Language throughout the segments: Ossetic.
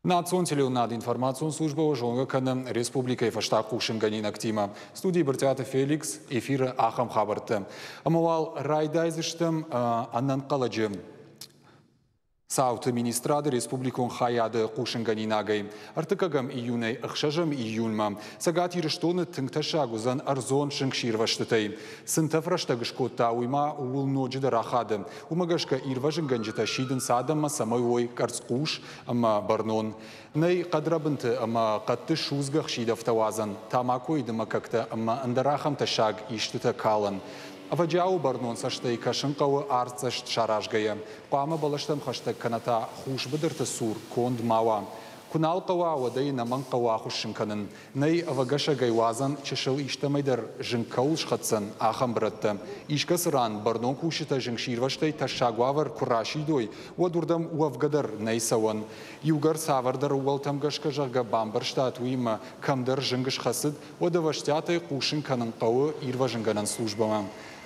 Национ телеуынынады информацион службӕ зонгӕ кӕны республикӕйы фӕстаг хъусынгӕнинӕгтимӕ. Студийы Брытъиаты Феликс, эфиры ахӕм хабӕрттӕ. Ӕмӕ уал райдайдзыстӕм ӕнӕнхъӕлӕджы цауты министрады республикон хайады хъусынгӕнинагӕй. Ӕртыккӕгӕм июнӕй ӕхсӕзӕм июньмӕ Цӕгат Ирыстоны тынг тӕссаг уыдзӕн ӕрдзон зынгсирвӕзтытӕй. Цы нтӕф рӕстӕг скодта, уый ма ууыл ноджыдӕр ахады. Уымӕ гӕсгӕ ирвӕзынгӕнджытӕ сидынц адӕммӕ, цӕмӕй уой къӕрцхъус ӕмӕ бӕрнон. Нӕй хъӕдрӕбынты ӕмӕ хъӕдты судзгӕ хсидӕвтӕ уадзӕн, тамакойы дымӕггӕгтӕ ӕмӕ ӕндӕр ахӕм тӕссаг истытӕ калӕн. Ӕвӕджиауы бӕрнон цӕстӕй кӕсын хъӕуы артдзӕст саразгӕйӕ. Хъуамӕ бӕлӕстӕм хӕстӕг кӕнӕ та хус быдырты цур конд ма уа. Куы нал хъӕуа, уӕд ӕй ӕнӕмӕнг хъӕуы ахуыссын кӕнын. Нӕй ӕвӕгӕсӕгӕй уадзӕн чысыл истӕмӕй дӕр зынг кӕуыл схӕцдзӕн, ахӕм бырӕттӕ. Искӕцы ран бӕрнон кусджытӕ зынгсирвӕзтӕй тӕссаг уавӕр куы расидой, уӕд уырдӕм уӕвгӕ дӕр нӕй цӕуӕн. Иугӕр цавӕрдӕр ӕууӕлтӕм гӕсгӕ, зӕгъгӕ, бамбӕрстат, уыимӕ кӕмдӕр зынг схӕцыд, уӕд ӕвӕстиатӕй хъусын кӕнын хъӕуы ирвӕзынгӕнӕн службӕмӕ.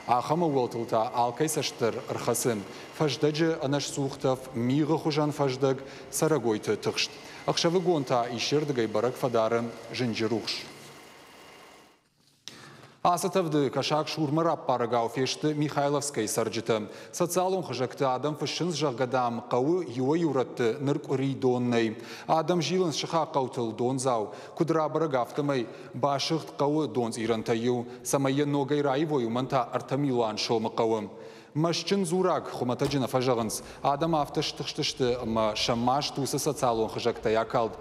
Ахӕм ӕууӕлтыл та алкӕй цӕст дӕр ӕрхӕцы. Фӕздӕджы ӕнӕсцух тӕф, мигъы хуызӕн фӕздӕг, цӕрӕгойты тыхст. Ӕхсӕвыгон та исчердыгӕй бӕрӕг фӕдары зынджы рухс. Ацы тӕвды кӕсаг сурмӕ раппарӕгау фесты Михайловскӕйы цӕрджытӕ. Социалон хызӕгты адӕм фыссынц, зӕгъгӕ, дам, хъӕуы иуӕй-иу рӕтты ныр къуыри дон нӕй. Адӕм зилынц сыхаг хъӕутыл дондзау. Куыд рабӕрӕг, афтӕмӕй басыгъд хъӕуы донцъирӕнтӕй иу. Цӕмӕй йӕ ногӕй раивой, уымӕн та 3 милуан сомы хъӕуы. Мӕстджын дзурӕг хуымӕтӕджы нӕ фӕзӕгъынц. Адӕм афтӕ стыхстысты ӕмӕ сӕ маст уыцы социалон хызӕгтӕй акалд.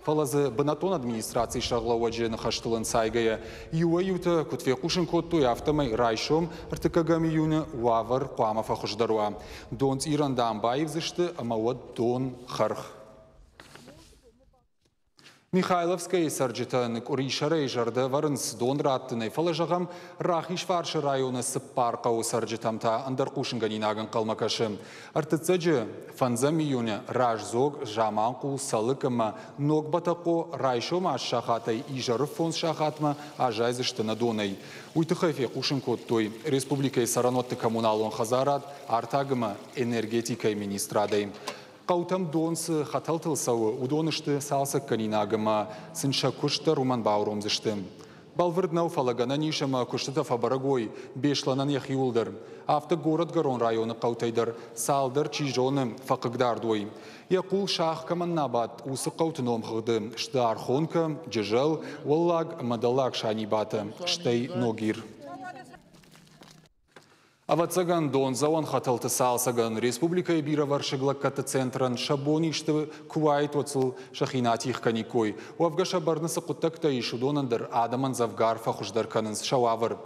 Фӕлӕ дзы бынӕттон администрацийы сӕргълӕууӕджы ныхӕстыл ӕнцайгӕйӕ, иуӕй-иутӕ куыд фехъусын кодтой, афтӕмӕй райсом, ӕртыккӕгӕм июны, уавӕр хъуамӕ фӕхуыздӕр уа. Донцъирӕн, дам, баивдзысты ӕмӕ уӕд дон хӕрх. Михайловскӕйы цӕрджытӕн къуырисӕрӕй зӕрдӕ ӕвӕрынц дон раттынӕй, фӕлӕ, зӕгъӕм, Рахизфарсы районы цыппар хъӕуы цӕрджытӕм та ӕндӕр хъусынгӕнинаг ӕнхъӕлмӕ кӕсы. Ӕртыццӕджы, фӕндзӕм июны Раздзог, Заманхъул, Цӕлыкк ӕмӕ Ног Бӕтӕхъо райсом аст сахатӕй изӕры фондз сахатмӕ аззайдзысты нӕ донӕй. Уый тыххӕй фехъусын кодтой республикӕйы цӕрӕнуӕтты коммуналон хӕдзарад, артаг ӕмӕ энергетикӕйы министрадӕй. Хъӕутӕм дон цы хӕтӕлтыл цӕуы, уыдон сты цалцӕггӕнинаг ӕмӕ сын сӕ куыст дӕр уымӕн бауромдзысты. Бӕлвырд нӕу, фӕлӕ гӕнӕн ис ӕмӕ куыстытӕ фӕбӕрӕг уой Беслӕнӕн йӕхиуыл дӕр. Афтӕ горӕтгӕрон районы хъӕутӕй дӕр цалдӕр, чи зоны, фӕхъыгдард уой. Йӕ хъул сах кӕмӕн нӕ бадт, уыцы хъӕуты номхыгъды сты Архонкӕ, Джызӕл, Уӕллаг ӕмӕ Дӕллаг Санибатӕ, стӕй Ногир. Ӕвӕццӕгӕн, дондзӕуӕн хӕтӕлты цалцӕгӕн республикӕйы бирӕвӕрсыг лӕггӕдты центрӕн сӕ бон исты куы уаид, уӕд сыл сӕхи нӕ атигъ кӕниккой. Уӕвгӕ сӕ бӕрны цы хъуыддӕгтӕ ис, уыдонӕн дӕр адӕмӕн дзӕвгар фӕхуыздӕр кӕнынц сӕ уавӕр.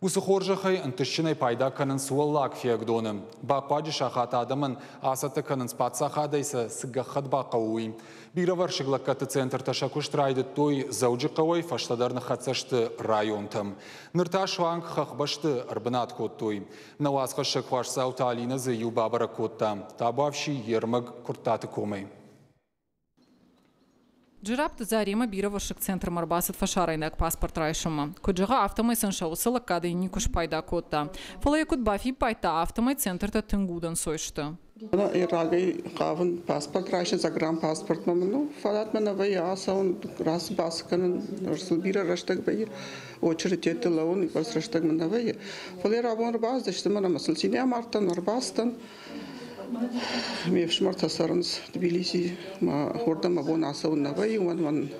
Уыцы хорзӕхӕй ӕнтыстджынӕй пайда кӕнынц Уӕллаг Фиагдоны. Бахъуаджы сахат адӕмӕн ацӕттӕ кӕнынц паддзахадӕй сӕ цы гӕххӕтт бахъӕуы, уый. Бирӕвӕрсыг лӕггӕдты центртӕ сӕ куыст райдыдтой Дзӕуджыхъӕуӕй, фӕстӕдӕр ныххӕццӕ сты районтӕм. Ныр та суанг хӕхбӕсты ӕрбынат кодтой. Нӕ уацхӕссӕг Хуасдзауты Алинӕ дзы иу бабӕрӕг кодта. Табуафси йе рмӕг Куырттаты комӕй. Джерапты Заремӕ бирӕвӕрсыг центрмӕ ӕрбацыд фӕсарӕйнаг паспорт райсынмӕ. Куыд зӕгъы, афтӕмӕй сын сӕ уыцы лӕггадӕй никуы спайда кодта. Фӕлӕ йӕ куыд бафиппайдта, афтӕмӕй центртӕ тынг удӕнцой сты. Рагӕй хъавын паспорт райсын, загранпаспортмӕ мын ну, фадат мӕ нӕ вӕййы ацӕуын, рацы-бацы кӕнын, сыл бирӕ рӕстӕг вӕййы, очередтӕ лӕууын, бӕрц рӕстӕг мын нӕ вӕййы. Фӕлӕ рабон ӕрбацыдысты мӕн ӕмӕ сыл цинӕй амардтӕн, ӕрбацыдтӕн. Ме фсымӕртӕ цӕрынц Тбилиси, мӕ уырдӕм мӕ бон ацӕуын нӕ вӕййы, уымӕн мӕн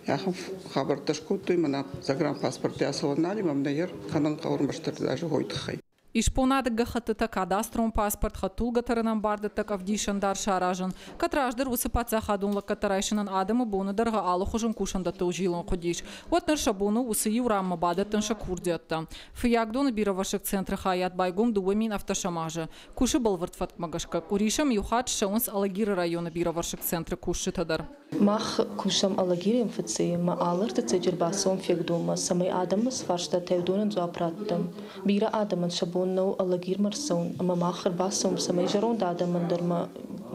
ахӕм хабӕрттӕ скодтой, мӕнӕ загранпаспорттӕ ацӕуӕн нал и, мӕм нӕ кӕнын хъӕуы ӕрмӕстдӕр даже хойы тыххӕй. Исбонады гӕххӕттытӕ, кадастрон паспорт, хӕдтулгӕтӕрынӕн бардӕттӕг ӕвдисӕндар саразын. Кӕд раздӕр уыцы паддзахадон лӕггӕдтӕ райсынӕн адӕмы боны дӕргъы алыхуызон кусӕндӕттыл зилын хъуыдис, уӕд ныр сӕ бон у уыцы иу ранмӕ бадӕттын сӕ курдиӕттӕ. Фыййагдоны бирӕвӕрсыг центры хайад байгом 2007 азы. Кусы бӕлвырд фӕткмӕ гӕсгӕ. Къуырисӕм иу хатт ссӕуынц Алагиры районы бирӕвӕрсыг центры кусджытӕ дӕр. Мах кусӕм Алагиры МФЦ-йы ӕмӕ алы ӕртыццӕджы ӕрбацӕуӕм фегдоммӕ, цӕмӕй адӕммӕ цы фарстатӕ уыдонӕн дзуапп раттӕм. Бирӕ адӕмӕн сӕ бон нӕу Алагирмӕ ӕрцӕуын, ӕмӕ мах ӕрбацӕуӕм, цӕмӕй зӕронд адӕмӕн дӕр ма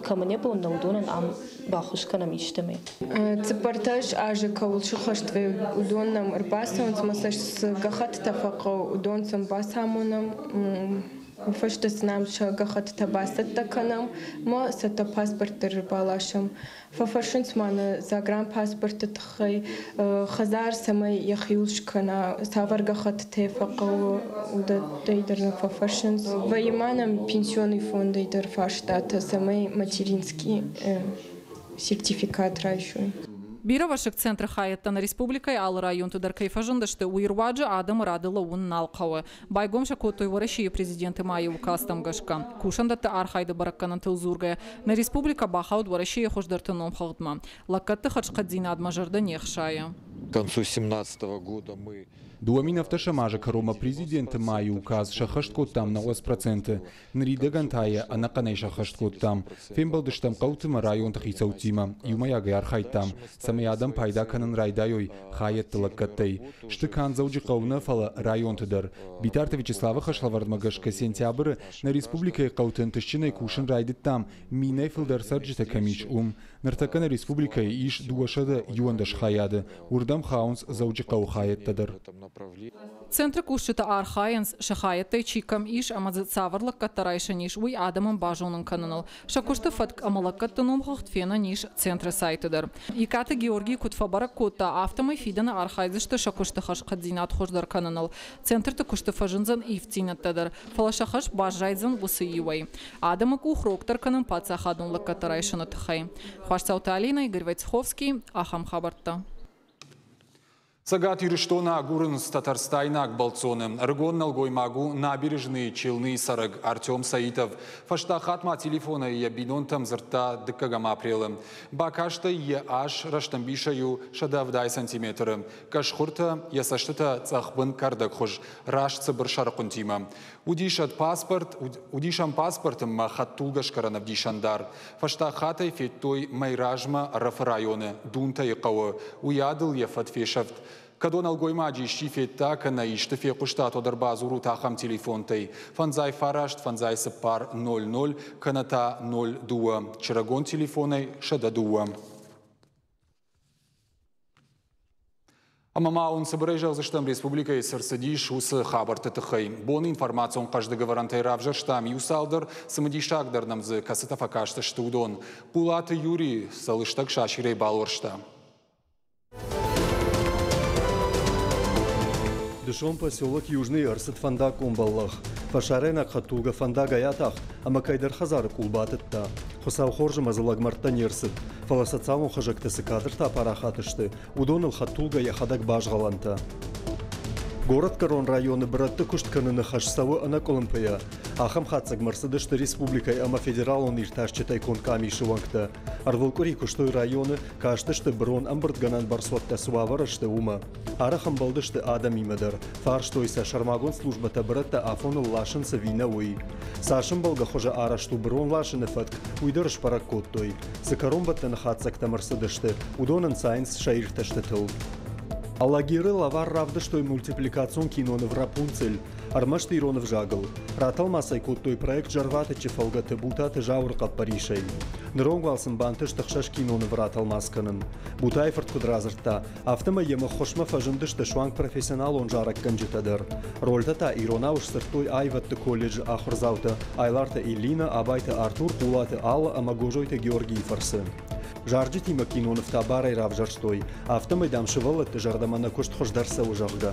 кӕмӕн йӕ бон нӕу, уыдонӕн ам баххуыс кӕнӕм истӕмӕй. 14 азы кӕуыл сыххӕст вӕййы, уыдон нӕм ӕрбацӕуынц ӕмӕ сӕ цы гӕххӕттытӕ фӕхъӕуы, уыдон сын бацамонӕм. Уый фӕстӕ сын ам сӕ гӕххӕттытӕ бацӕттӕ кӕнӕм ӕмӕ цӕттӕ паспорт дӕр ӕрбаласӕм. Фӕфӕрсынц ма нӕ загранпаспорты тыххӕй, хӕдзар цӕмӕй йӕхиуыл скӕна, цавӕр гӕххӕттытӕ фӕхъӕуы, уыдӕттӕй дӕр нӕ фӕфӕрсынц. Вӕййы ма нӕм пенсионный фондӕй дӕр фарстатӕ, цӕмӕй материнский сертификат райсой. Бирӕвӕрсыг центры хайӕдтӕ нӕ республикӕйы алы районты дӕр кӕй фӕзындысты, уый руаджы адӕмы рады лӕууын нал хъӕуы. Байгом сӕ кодтой Уӕрӕсейы президенты майы указтӕм гӕсгӕ. Кусӕндӕтты архайды бӕрӕггӕнӕнтыл дзургӕйӕ, нӕ республикӕ бахауд Уӕрӕсейы хуыздӕрты номхыгъдмӕ. Лӕггӕдты хӕрзхъӕддзинадмӕ зӕрдӕ не хсайы. К концу 2017 года мы 2017 азы кӕронмӕ президенты майы указ сӕххӕст кодтам 90%. Ныридӕгӕн та йӕ ӕнӕхъӕнӕй сӕххӕст кодтам. Фембӕлдыстӕм хъӕуты ӕмӕ районты хицӕуттимӕ, иумӕйагӕй архайдтам, цӕмӕй адӕм пайда кӕнын райдайой хайӕдты лӕггӕдтӕй. Сты канд Дзӕуджыхъӕуы нӕ, фӕлӕ районты дӕр. Битарты Вячеславы хӕслӕвӕрдмӕ гӕсгӕ сентябры нӕ республикӕйы хъӕуты ӕнтыстджынӕй кусын райдыдтам, минӕй фылдӕр цӕрджытӕ кӕм ис, уым. Ныртӕккӕ нӕ республикӕйы ис 211 хайады, уырдӕм хауынц Дзӕуджыхъӕуы хайӕдтӕ дӕр. Центры кусджытӕ архайынц, сӕ хайӕдтӕй чи кӕм ис ӕмӕ дзы цавӕр лӕггӕдтӕ райсӕн ис, уый адӕмӕн базонын кӕныныл. Сӕ куысты фӕтк ӕмӕ лӕггӕдты номхыгъд фенӕн ис центры сайты дӕр. Икъаты Георгий куыд фӕбӕрӕг кодта, афтӕмӕй фидӕны архайдзысты сӕ куысты хӕрзхъӕддзинад хуыздӕр кӕныныл. Центрты куысты фӕзындзӕн ивддзинӕдтӕ дӕр, фӕлӕ сӕ хӕс баззайдзӕн уыцы иуӕй. Адӕмы къух рогдӕр кӕнын паддзахадон лӕггӕдтӕ райсыны тыххӕй. Хуасдзауты Алинӕ, Игорь Войцеховский, ахӕм хабӕрттӕ. Цӕгат Ирыстоны агурынц татарстайнаг бӕлццоны. Ӕрыгон нӕлгоймаг у Набережные Челныйы цӕрӕг Артем Саитов. Фӕстаг хатт ма телефонӕй йӕ бинонтӕм дзырдта дыккӕгӕм апрелы. Бакастӕй йӕ ас рӕстӕмбисӕй у 170 сантиметры. Къӕсхуыртӕ, йӕ цӕстытӕ цъӕхбын кӕрдӕгхуыз, раст цыбыр сӕрыхъуынтимӕ. Уыдис ӕд паспорт, уыдис ӕм паспорт ӕмӕ хӕдтулгӕ скӕрӕн ӕвдисӕндар. Фӕстаг хатт ӕй федтой мӕйразмӕ Ӕрӕфы районы Дунтӕйы хъӕуы. Уыйадыл йӕ фӕд фесӕфт. Кӕд уӕ нӕлгоймаджы исчи федта кӕнӕ исты фехъуыстат, уӕд ӕрбадзурут ахӕм телефонтӕй: 59 54 00 кӕнӕ та 02, чырӕгон телефонӕй 102. Ӕмӕ ма уын цыбырӕй зӕгъдзыстӕм республикӕйы цы рцыдис, уыцы хабӕртты тыххӕй. Боны информацион хъӕздыг ӕвӕрӕнтӕй равзӕрстам иу цалдӕр, цымыдисагдӕр нӕм дзы кӕцытӕ фӕкастысты, уыдон. Хъулаты Юрий сӕ лыстӕг сасирӕй балуӕрста. Дысон поселок Южный ӕрцыд фӕндаггон бӕллӕх. Фӕсарӕйнаг хӕдтулгӕ фӕндагӕй атахт ӕмӕ кӕйдӕр хӕдзары къул батыдта. Хуыцау хорз ӕмӕ дзы лӕгмӕрдтӕ не рцыд, фӕлӕ социалон хызӕгты цы кадртӕ апарахат сты, уыдоныл хӕдтулгӕ йӕхӕдӕг базгъӕлӕнтӕ. Горӕтгӕрон районы бырӕтты куыст кӕныны хӕс цӕуы ӕнӕкъуылымпыйӕ. Ахӕм хатдзӕгмӕ ӕрцыдысты республикӕйы ӕмӕ федералон иртасджытӕй конд къамисы уӕнгтӕ. Ӕрвылкъуыри куыстой районы, кастысты бырон ӕмбырдгӕнӕн бӕрцуӕттӕ цы уавӕры сты, уымӕ. Арӕх ӕмбӕлдысты адӕмимӕ дӕр, фарстой сӕ сӕрмагонд службӕтӕ бырӕттӕ афоныл ласынц ӕви нӕ, уый. Цас ӕмбӕлгӕ хуызы арӕзт у бырон ласыны фӕтк, уый дӕр сбӕрӕг кодтой. Цы кӕронбӕттӕны хатдзӕгтӕм ӕрцыдысты, уыдон ӕнцайынц сӕ иртӕстытыл. Алагиры лӕвар равдыстой мультипликацион киноныв «Рапунцель» ӕрмӕст ирон ӕвзагыл. Ратӕлмац ӕй кодтой проект «Зӕрватыччы» фӕлгӕты Бутаты Зауыры хъӕппӕрисӕй. Ныронг уал сын бантыст ӕхсӕз киноныв ратӕлмац кӕнын. Бутайы-фырт куыд радзырдта, Афтӕмӕй йӕм ӕххуысмӕ фӕзындысты суанг профессионалон зарӕггӕнджытӕ дӕр. Рольтӕ та иронау сдзырдтой аивӕдты колледжы ахуырдзаутӕ Айларты Эллина, Абайты Артур, Хъулаты Алла ӕмӕ Гозойты Георгийы фӕрцы. Зарджытимӕ кинонывтӕ барӕй равзӕрстой, афтӕмӕй, дам, сывӕллӕтты зӕрдӕмӕ нӕ куыст хуыздӕр цӕуы, зӕгъгӕ.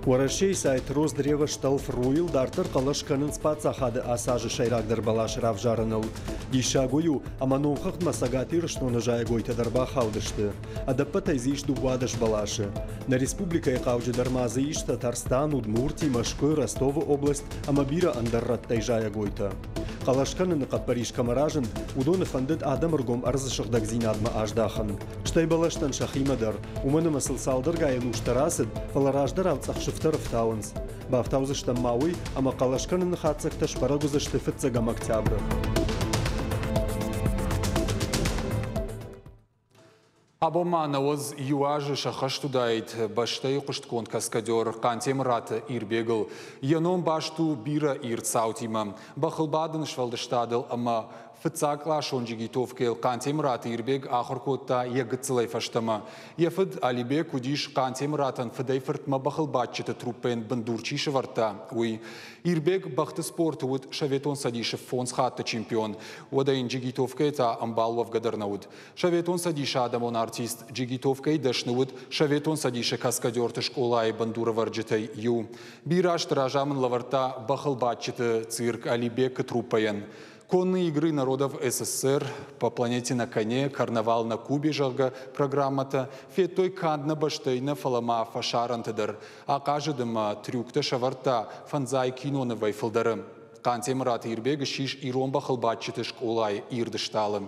Уӕрӕсейы сайт Росдрево Шталф.ру-йыл дарддӕр хъӕлӕс кӕнынц паддзахады ацы азы сӕйрагдӕр бӕлас равзарыныл. Диссаг уый у, ӕмӕ номхыгъдмӕ Цӕгат Ирыстоны зайӕгойтӕ дӕр бахаудысты. Ӕдӕппӕтӕй дзы ис 12 бӕласы. Нӕ республикӕйы хъауджыдӕр ма дзы ис Татарстан, Удмурти, Мӕскуы, Ростовы область ӕмӕ бирӕ ӕндӕр рӕттӕй зайӕгойтӕ. Хъӕлӕс кӕныны хъӕппӕрис кӕмӕ разынд, уыдоны фӕндыд адӕмы ргом ӕрдзы сыгъдӕгдзинадмӕ аздахын. Стӕй бӕлӕстӕн сӕхимӕ дӕр, уымӕн ӕмӕ сыл цалдӕргай ӕнустӕ рацыд, фӕлӕ раздӕрау цъӕх сыфтӕр ӕфтауынц. Бафтаудзыстӕм ма уый, ӕмӕ хъӕлӕс кӕныны хатдзӕгтӕ сбӕрӕг уыдзысты фыццӕгӕм октябры. Абон ма 91 азы сӕххӕст уыдаид бӕстӕйы хъуыстгонд каскадер Хъантемыраты Ирбегыл. Йӕ ном баст у бирӕ ирд цаутимӕ. Бӕхылбадын сфӕлдыстадыл ӕмӕ Фыццагкъласон джигитовкӕйыл Хъантемыраты Ирбег ахуыр кодта йӕ гыццылӕй фӕстӕмӕ. Йӕ фыд Алибек уыдис Хъантемыратӕн фыдӕй-фыртмӕ бӕхылбадджыты труппӕйӕн бындур чи сӕвӕрдта, уый. Ирбег бӕхты спорты уыд Советон Цӕдисы фондз хатты чемпион. Уӕдӕ йын джигитовкӕйы та ӕмбал уӕвгӕ дӕр нӕ уыд. Советон Цӕдисы адӕмон артист Джигитовкӕйы дӕсны уыд Советон Цӕдисы каскадерты скъолайы бындурӕвӕрджытӕй иу. Бирӕ азты разамынд лӕвӕрдта бӕхылбадджыты цирк Алибекы труппӕйӕн. Конные игры народов СССР, По планете на коне, Карнавал на Кубе, зӕгъгӕ, программӕтӕ федтой канд нӕ бӕстӕйы нӕ, фӕлӕ ма фӕсарӕнты дӕр. Ахъазыд ӕмӕ трюктӕ сӕвӕрдта фӕндзай кинонывӕй фылдӕры. Хъантемыраты Ирбег ссис ирон бӕхылбадджыты скъолайы ирд стъалы.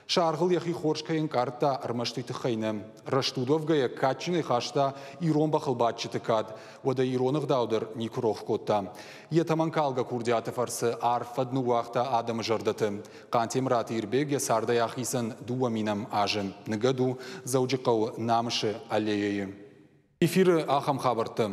Саргъыл йӕхи хорз кӕй ӕнкъардта, ӕрмӕст уый тыххӕй нӕ. Рӕстуд уӕвгӕйӕ кадджынӕй хаста ирон бӕхылбадджыты кад, уӕдӕ ирон ӕгъдау дӕр никуы рох кодта. Йӕ тӕмӕнкалгӕ курдиаты фӕрцы арф фӕд ныууагъта адӕмы зӕрдӕты. Хъантемыраты Ирбег йӕ цардӕй ахицӕн дыууӕ минӕм азы. Ныгӕд у Дзӕуджыхъӕуы Намысы аллеяйы. Эфиры ахӕм хабӕрттӕ.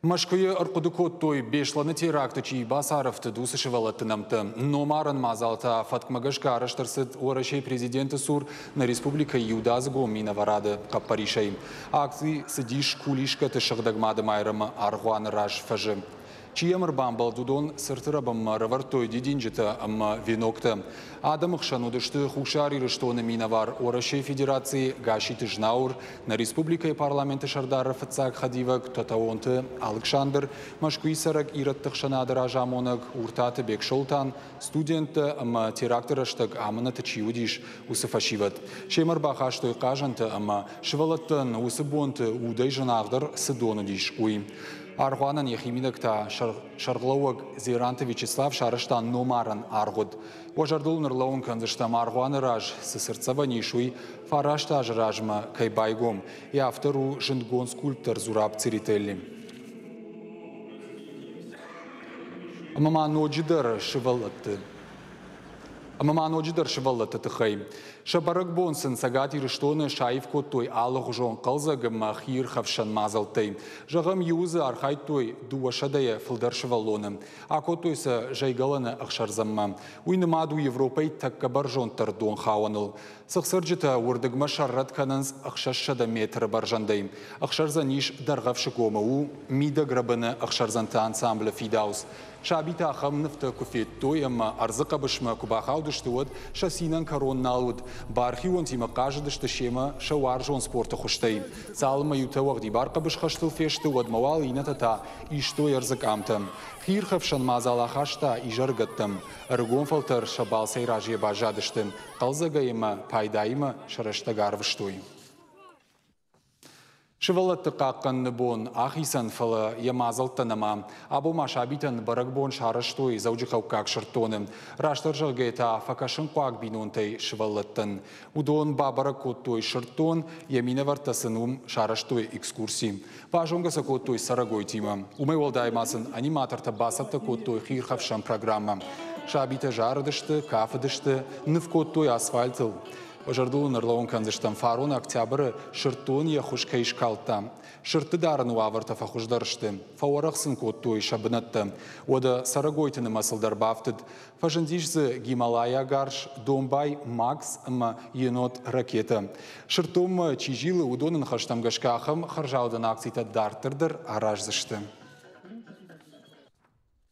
Мӕскуыйы ӕрхъуыды кодтой, Беслӕны теракты чи бацарӕфтыд, уыцы сывӕллӕтты нӕмттӕ. Номарӕн мадзал та фӕткмӕ гӕсгӕ арӕзт ӕрцыд Уӕрӕсейы президенты цур нӕ республикӕйы иудадзыгон минӕварады хъӕппӕрисӕй. Акци цыдис Кулишкӕты Сыгъдӕг Мады Майрӕмы аргъуаны раз фӕзы. Чи йӕм ӕрбамбӕлд, уыдон цырты рӕбынмӕ ӕрӕвӕрдтой дидинджытӕ ӕмӕ веноктӕ. Адӕмы хсӕн уыдысты Хуссар Ирыстоны минӕвар Уӕрӕсейы Федерацийы Гасситы Знауыр, нӕ республикӕйы парламенты сӕрдары фыццаг хӕдивӕг Тотоонты Алыксандр, Мӕскуыйы цӕрӕг ирӕтты хсӕнады разамонӕг Уртаты Бексолтан, студенттӕ ӕмӕ теракты рӕстӕг амынӕты чи уыдис, уыцы фӕсивӕд. Семӕ ӕрбахастой хъазӕнтӕ ӕмӕ сывӕллӕттӕн уыцы бонты удӕй зынаргъдӕр цы дон уыдис, уый. Аргъуанӕн йӕхимидӕг та сӕргълӕууӕг Дзеранты Вячеслав сарӕзта номарӕн аргъуыд. Уӕ зӕрдыл ныр лӕууын кӕндзыстӕм, аргъуаны раз цы цыртдзӕвӕн ис, уый фараст азы размӕ кӕй байгом. Йӕ автор у зындгонд скульптор Зураб Церетели. Ӕмӕ ма ноджыдӕр сывӕллӕтты Ӕмӕ ма ноджыдӕр сывӕллӕтты тыххӕй. Сӕ бӕрӕгбон сын Цӕгат Ирыстоны саив кодтой алыгъуызон хъӕлдзӕг ӕмӕ хиирхӕфсӕн мадзӕлттӕй. Зӕгъӕм, иуы дзы архайдтой дыууӕсӕдӕйӕ фылдӕр сывӕллоны. Акодтой сӕ Зӕйгӕлӕны ӕхсӕрдзӕнмӕ. Уый нымад у Европӕйы тӕккӕ бӕрзонддӕр донхауӕныл. Цыхцырджытӕ уырдыгмӕ сӕррӕтт кӕнынц 600 метры бӕрзӕндӕй. Ӕхсӕрдзӕн ис Дӕргъӕвсы комы, у мидӕгрӕбыны ӕхсӕрдзӕнты ансамблы фидауц. Сабитӕ ахӕм нывтӕ куы федтой ӕмӕ ӕрдзы хъӕбысмӕ куы бахаудысты, уӕд сӕ цинӕн кӕрон нал уыд. Бархионтимӕ хъазыдысты семӕ сӕ уарзон спорты хуызтӕй. Цалынмӕ иутӕ уӕгъдибар хъӕбысхӕстыл фесты, уӕдмӕ уал иннӕтӕ та истой ӕрдзы къамтӕ. Хиирхӕфсӕн мадзал ахаста изӕрыгӕттӕм. Ӕрыгон фӕлтӕр сӕ балцӕй разыйӕ баззадысты. Хъӕлдзӕгӕй ӕмӕ пайдаимӕ сӕ рӕстӕг арвыстой. Сывӕллӕтты хъахъхъӕныны бон ахицӕн, фӕлӕ йӕ мадзӕлттӕ нӕма. Абон ма сабитӕн бӕрӕгбон сарӕзтой Дзӕуджыхъӕуккаг сырддоны. Растдӕр зӕгъгӕйӕ та фӕкӕсынхъуаг бинонтӕй сывӕллӕттӕн. Уыдон бабӕрӕг кодтой сырддон, йӕ минӕвӕрттӕ сын уым сарӕзтой экскурси. Базонгӕ сӕ кодтой цӕрӕгойтимӕ. Уымӕй уӕлдай ма сын аниматортӕ бацӕттӕ кодтой хиирхӕфсӕн программӕ. Сабитӕ зарыдысты, кафыдысты, ныв кодтой асфальтыл. Уӕ зӕрдыл уын ӕрлӕууын кӕндзыстӕм, фарон октябры сырддон йӕ хуыз кӕй скалдта. Сырдты дарыны уавӕртӕ фӕхуыздӕр сты, фӕуӕрӕх сын кодтой сӕ бынӕттӕ. Уӕдӕ цӕрӕгойты нымӕцыл дӕр бафтыд. Фӕзындис дзы гималайаг арс, домбай Макс ӕмӕ енот Ракетӕ. Сырддонмӕ чи зилы, уыдоны ныхӕстӕм гӕсгӕ ахӕм хӕрзаудӕн акцитӕ дарддӕр дӕр араздзысты.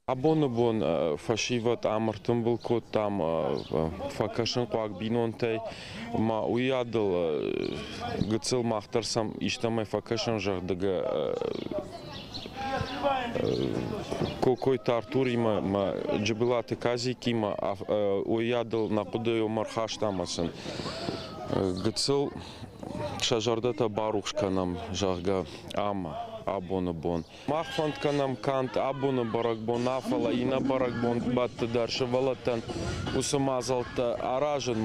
Абоны бон фӕсивӕд ам ӕртымбыл кодтам фӕкӕсынхъуаг бинонтӕй ӕмӕ уыйадыл гыццыл мах дӕр сӕм истӕмӕй фӕкӕсӕм, зӕгъгӕ, Кокойты Артуримӕ ӕмӕ Джыбылаты Казикимӕ уыйадыл нӕ хъуыдыйы уым ӕрхастам ӕмӕ сын гыццыл сӕ зӕрдӕтӕ барухс кӕнӕм, зӕгъгӕ, ам абоны бон. Мах фӕнд кӕнӕм канд абоны бӕрӕгбон нӕ, фӕлӕ иннӕ бӕрӕгбон-бӕтты дӕр сывӕллӕттӕн уыцы мадзӕлттӕ аразын.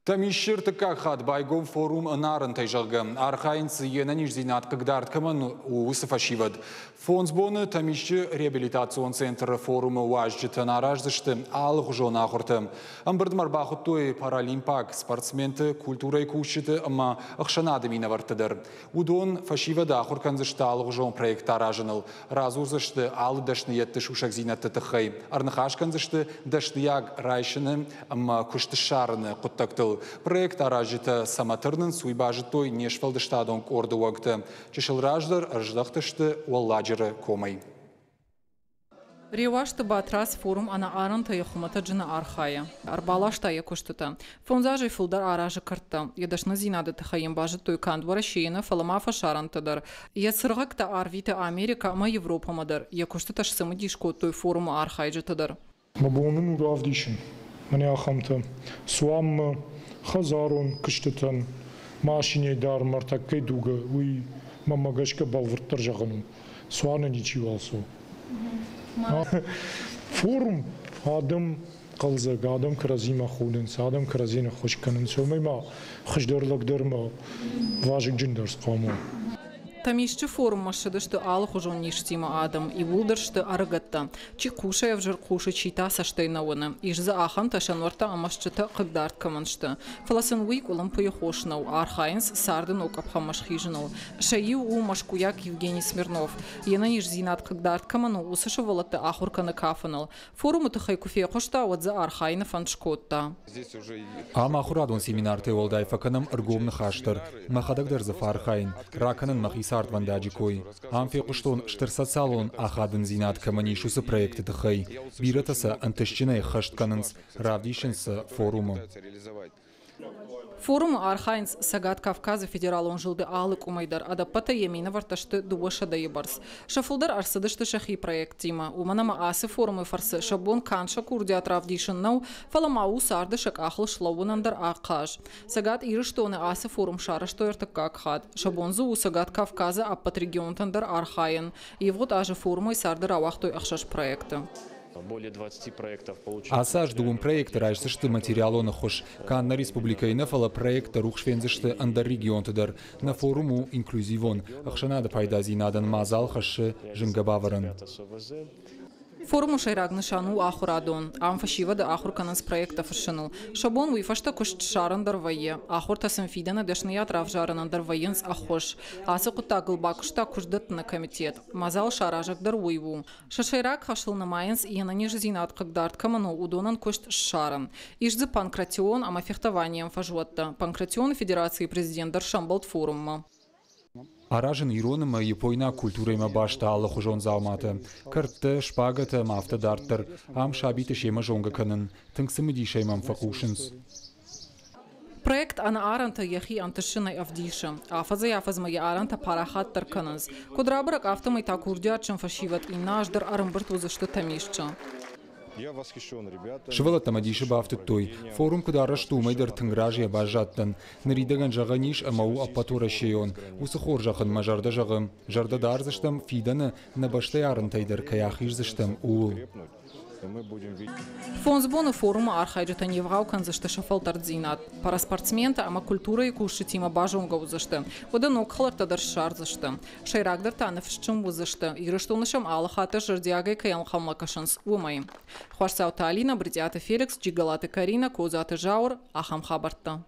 Тӕмисчы ӕртыккаг хатт байгом форум ӕнарынтӕй, зӕгъгӕ, архайынц, йе нӕниздзинад хъыгдард кӕмӕн у, уыцы фӕсивӕд. Фондз боны Тӕмисчы реабилитацион центры форумы уазджытӕн араздзысты алыхуызон ахуыртӕ. Ӕмбырдмӕ ӕрбахуыдтой паралимпаг спортсменты, культурӕйы кусджыты ӕмӕ ӕхсӕнады минӕвӕртты дӕр. Уыдон фӕсивӕды ахуыр кӕндзысты алыгъуызон проекттӕ аразыныл, радзурдзысты алы дӕсныйӕдты сусӕгдзинӕдты тыххӕй, ӕрныхас кӕндзысты дӕсныйаг райсыны ӕмӕ куыст ссарыны хъуыддӕгтыл. Проект аразджытӕ цӕмӕ тырнынц, уый базыдтой не сфӕлдыстадон къорды уӕнгтӕ. Чысыл раздӕр ӕрыздӕхтысты Уӕлладжыры комӕй. Реуазты Батрадз форум ӕнӕарӕнтӕй хуымӕтӕджы нӕ архайы. Ӕрбаласта йӕ куыстытӕ. Фондз азӕй фылдӕр аразы кӕрдтӕ. Йӕ дӕсныдзинады тыххӕй йын базыдтой канд Уӕрӕсейы нӕ, фӕлӕ ма фӕсарӕнты дӕр. Йӕ цыргъӕгтӕ арвиты Америкӕ ӕмӕ Европӕмӕ дӕр. Йӕ куыстытӕ сцымыдис кодтой форумы архайджыты дӕр. Мӕ бон ын у равдисын мӕнӕ ахӕмтӕ. Цуанмӕ, хӕдзарон куыстытӕн, машинӕйы дӕр мӕртӕккӕй дугӕ, уый мӕнмӕ гӕсгӕ бӕлвырддӕр зӕгъын у. Цуаны ничиуал цӕуы. Форум адӕм хъӕлдзӕг, адӕм кӕрӕдзимӕ худынц, адӕм кӕрӕдзийӕн ӕххуыс кӕнынц. Уымӕй ма хуыздӕр лӕг дӕр ма вазыгджындӕр хъуамӕ уа. Тӕмисчъы форуммӕ ссыдысты алыхуызон низтимӕ адӕм, иууылдӕр сты ӕрыгӕттӕ. Чи хъусӕй ӕвзӕр хъусы, чи та цӕстӕй нӕ уыны. Ис дзы ахӕмтӕ, сӕ нуӕрттӕ ӕмӕ стджытӕ хъыгдард кӕмӕн сты. Фӕлӕ сын уый къуылымпыйы хос нӕу, архайынц царды ног къӕпхӕнмӕ схизыныл. Сӕ иу у мӕскуыйаг Евгений Смирнов. Йе нӕниздзинад хъыгдард кӕмӕн у, уыцы сывӕллӕтты ахуыр кӕны кафыныл. Форумы тыххӕй куы фехъуыста, уӕд дзы архайыны фӕнд скодта. Ам ахуырадон семинартӕй уӕлдай фӕкӕнӕм ӕргом ныхас дӕр. Мӕхӕдӕг дӕр дзы фӕархайын, ракӕнын мӕхи цардвӕндаджы кой. Ам фехъуыстон, стыр социалон ахадындзинад кӕмӕн ис, уыцы проекты тыххӕй. Бирӕтӕ сӕ ӕнтыстджынӕй ӕххӕст кӕнынц, равдисынц сӕ форумы. Форумы архайынц Цӕгат Кавказы федералон зылды алы къуымӕй дӕр. Ӕдӕппӕтӕй йӕ минӕвӕрттӕ сты дыууӕсӕдӕйы бӕрц. Сӕ фылдӕр ӕрцыдысты сӕхи проекттимӕ. Уымӕн ӕмӕ ацы форумы фӕрцы сӕ бон канд сӕ курдиат равдисын нӕу, фӕлӕ ма у царды сӕ къахыл слӕууынӕн дӕр ахъаз. Цӕгат Ирыстоны ацы форум сарӕзтой ӕртыккаг хатт. Сӕ бон дзы у Цӕгат Кавказы ӕппӕт регионтӕн дӕр архайын. Ивгъуыд азы форумӕй царды рауагътой ӕхсӕз проекты. Ацы аз дыууын проекты райсдзысты материалон ӕххуыс. Канд нӕ республикӕйы нӕ, фӕлӕ проекттӕ рухс фендзысты ӕндӕр регионты дӕр. Нӕ форум у инклюзивон, ӕхсӕнады пайдадзинадӕн мадзал хӕссы зынгӕ бавӕрӕн. Форумы сӕйраг нысан у ахуырадон. Ам фӕсивӕды ахуыр кӕнынц проекттӕ фыссыныл. Сӕ бон уый фӕстӕ куыст ссарын дӕр вӕййы. Ахуыртӕ сын фидӕны дӕсныйад равзарынӕн дӕр вӕййынц ӕххуыс. Ацы хъуыддагыл бакуыста куыстдӕттыны комитет. Мадзал саразӕг дӕр уый у. Сӕ сӕйраг хӕсыл нымайынц, йе нӕниздзинад хъыгдард кӕмӕн у, уыдонӕн куыст ссарын. Ис дзы панкратион ӕмӕ фехтованийӕн фӕзуӕттӕ. Панкратионы федерацийы президент дӕр сӕмбӕлд форуммӕ. Аразын ирон ӕмӕ япойнаг культурӕимӕ баст алыхуызон дзауматӕ, кӕрдтӕ, шпагӕтӕ ӕмӕ афтӕ дарддӕр. Ам сабиты семӕ зонгӕ кӕнын. Тынг цымыдисӕй мӕм фӕхъусынц. Проект ӕнӕарӕнтӕ йӕхи ӕнтысынӕй ӕвдисы. Афӕдзӕй-афӕдзмӕ йӕ арӕнтӕ парахатдӕр кӕнынц. Куыд рабӕрӕг, афтӕмӕй та курдиатджын фӕсивӕд иннӕ аз дӕр ӕрӕмбырд уыдзысты Тӕмисчъы. Сывӕллӕттӕ мӕ дисы бафтыдтой. Форум куыд арӕзт у, уымӕй дӕр тынг разыйӕ баззадтӕн. Ныридӕгӕн зӕгъӕн ис, ӕмӕ у ӕппӕтуӕрӕсейон. Уыцы хорзӕх ын мӕ зӕрдӕ зӕгъы. Зӕрдӕ дардзыстӕм, фидӕны нӕ бӕстӕйы арӕнтӕй дӕр кӕй ахиздзыстӕм, ууыл. Фондз боны форумы архайджытӕ не вгъау кӕндзысты сӕ фӕлтӕрддзинад. Параспортсментӕ ӕмӕ культурӕйы кусджытимӕ базонгӕ уыдзысты. Уӕдӕ ног хӕлӕрттӕ дӕр ссардзысты. Сӕйрагдӕр та ныфсджын уыдзысты, Ирыстоны сӕм алы хатт дӕр зӕрдиагӕй кӕй ӕнхъӕлмӕ кӕсынц, уымӕй. Хуасдзауты Алинӕ, Брытъиаты Феликс, Джиголаты Каринӕ, Козаты Зауыр. Ахӕм хабӕрттӕ.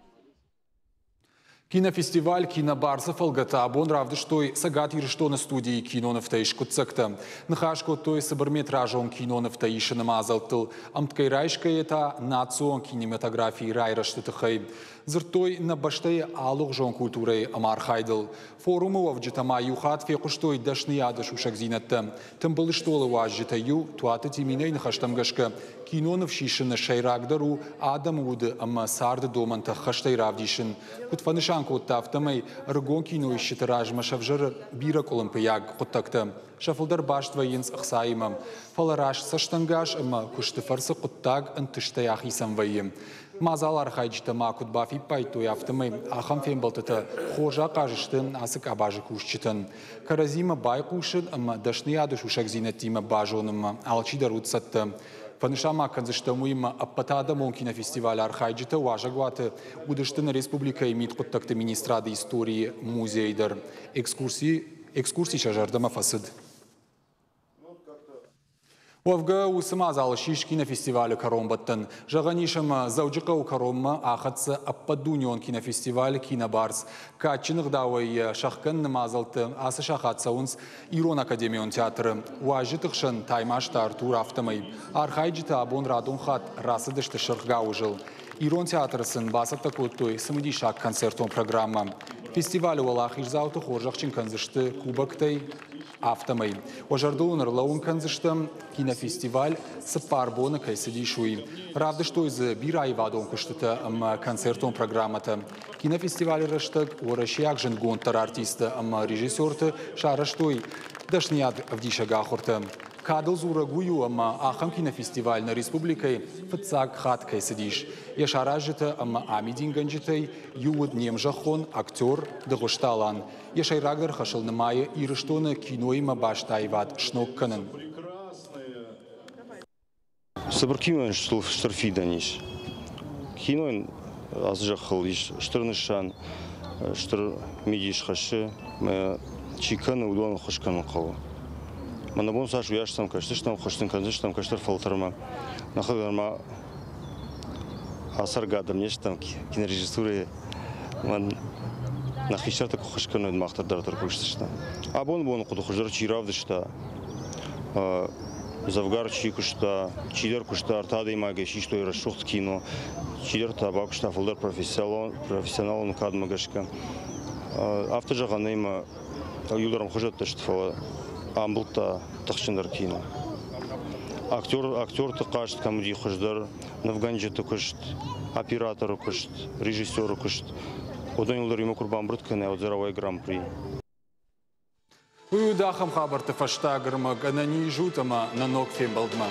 Кинофестиваль «Кинобарс»-ы фӕлгӕты абон равдыстой Цӕгат Ирыстоны студийы кинонывтӕй скъуыддзӕгтӕ. Ныхас кодтой цыбырметражон кинонывтӕ исыны мадзӕлттыл, ӕмткӕй райсгӕйӕ та национ кинематографийы райрӕзты тыххӕй. Дзырдтой нӕ бӕстӕйы алыгъуызон культурӕйы ӕмархайдыл. Форумы уӕвджытӕ ма иу хатт фехъуыстой дӕсныйады сусӕгдзинӕдтӕ. Тымбыл стъолы уазджытӕй иу Туаты Тиминӕйы ныхӕстӕм гӕсгӕ, киноныв сисыны сӕйрагдӕр у адӕмы уды ӕмӕ царды домӕнтӕ ххӕстӕй равдисын. Куыд фӕнысан кодта, афтӕмӕй ӕрыгон киноисджыты размӕ сӕвзӕры бирӕ къуылымпыйаг хъуыддӕгтӕ. Сӕ фылдӕр баст вӕййынц ӕхцаимӕ. Фӕлӕ раст цӕстӕнгас ӕмӕ куысты фӕрцы хъуыддаг ӕнтыстӕй ахицӕн вӕййы. Мадзалы архайджытӕ ма куыд бафиппайдтой, афтӕмӕй ахӕм фембӕлдтытӕ хорз ахъаз сты ацы къабазы кусджытӕн. Кӕрӕдзимӕ байхъусын ӕмӕ дӕсныйады сусӕгдзинӕдтимӕ базонынмӕ алчидӕр уыд цӕттӕ. Фӕнысан ма кӕндзыстӕм уыимӕ ӕппӕтадӕмон кинофестивалы архайджытӕ уазӕгуаты уыдысты нӕ республикӕйы мидхъуыддӕгты министрады историйы музейы дӕр. Экскурси, экскурси сӕ зӕрдӕмӕ фӕцыд. Уӕвгӕ, уыцы мадзал ссис кинофестивалы кӕронбӕттӕн. Зӕгъӕн ис, ӕмӕ Дзӕуджыхъӕуы кӕронмӕ ахӕццӕ ӕппӕтдунеон кинофестиваль «Кинобарс». Кадджын ӕгъдауӕй йӕ сӕхгӕныны мадзӕлттӕ ацы сахат цӕуынц Ирон академион театры. Уазджыты хсӕн Таймазты Артур афтӕмӕй. Архайджытӕ абон радон хатт рацыдысты Сырх гауызыл. Ирон театры сын бацӕттӕ кодтой цымыдисаг концертон программӕ. Фестивалы уӕлахиздзауты хорзӕхджын кӕндзысты кубоктӕй, афтӕмӕй. Уӕ зӕрдыл уын ӕрлӕууын кӕндзыстӕм, кинофестиваль цыппар боны кӕй цыдис, уый. Равдыстой дзы бирӕ аивадон куыстытӕ ӕмӕ концертон программӕтӕ. Кинофестивалы рӕстӕг уӕрӕсейаг зындгонддӕр артисттӕ ӕмӕ режиссерты сарӕзтой дӕсныйад ӕвдисӕг ахуыртӕ. Кадыл дзурӕг уый у, ӕмӕ ахӕм кинофестиваль нӕ республикӕйы фыццаг хатт кӕй цыдис. Йӕ саразджытӕ ӕмӕ амидингӕнджытӕй иу уыд не мзӕххон актер Дыгъуызты Алан. Йӕ сӕйрагдӕр хӕсыл нымайы Ирыстоны киноимӕ баст аивад сног кӕнын. Цыбыр кинойӕн стыр фидӕн ис. Кинойӕн ацы зӕххыл ис стыр нысан, стыр мидис хӕссы. Чи кӕны, уыдонӕн ӕххуыс кӕнын хъӕуы. Мӕнӕ бон цас уыйас сӕм кӕсдзыстӕм, ӕххуыс сын кӕндзыстӕм кӕстӕр фӕлтӕрмӕ. Нӕхӕдӕг ма ацӕргӕ адӕм не стӕм кинорежиссурӕйы. Мӕн нӕ хистӕртӕ куы ххуыс кӕной, мах дӕр дарддӕр кусдзыстӕм. Абоны боны хъуыды хуыздӕр чи равдыста, дзӕвгар чи куыста, чидӕр куыста, ӕртӕ адӕймагӕй систой рӕсугъд кино, чидӕр та бакуыста фылдӕр профессионалон кадмӕ гӕсгӕ. Афтӕ зӕгъӕн нӕй ӕмӕ иудӕр ӕмхуызӕттӕ сты, фӕлӕ амбылдта тыхджындӕр кино. Актер, актерты хъазт кӕм уыди хуыздӕр, нывгӕнджыты куыст, операторы куыст, режиссеры куыст, уыдон иуылдӕр иумӕ куы рбамбырд кӕнай, уӕд дзы рауайы гран-при. Уый уыд ахӕм хабӕртты фӕстаг ӕрмӕг. Ӕнӕниз ут ӕмӕ нӕ ног фембӕлдмӕ.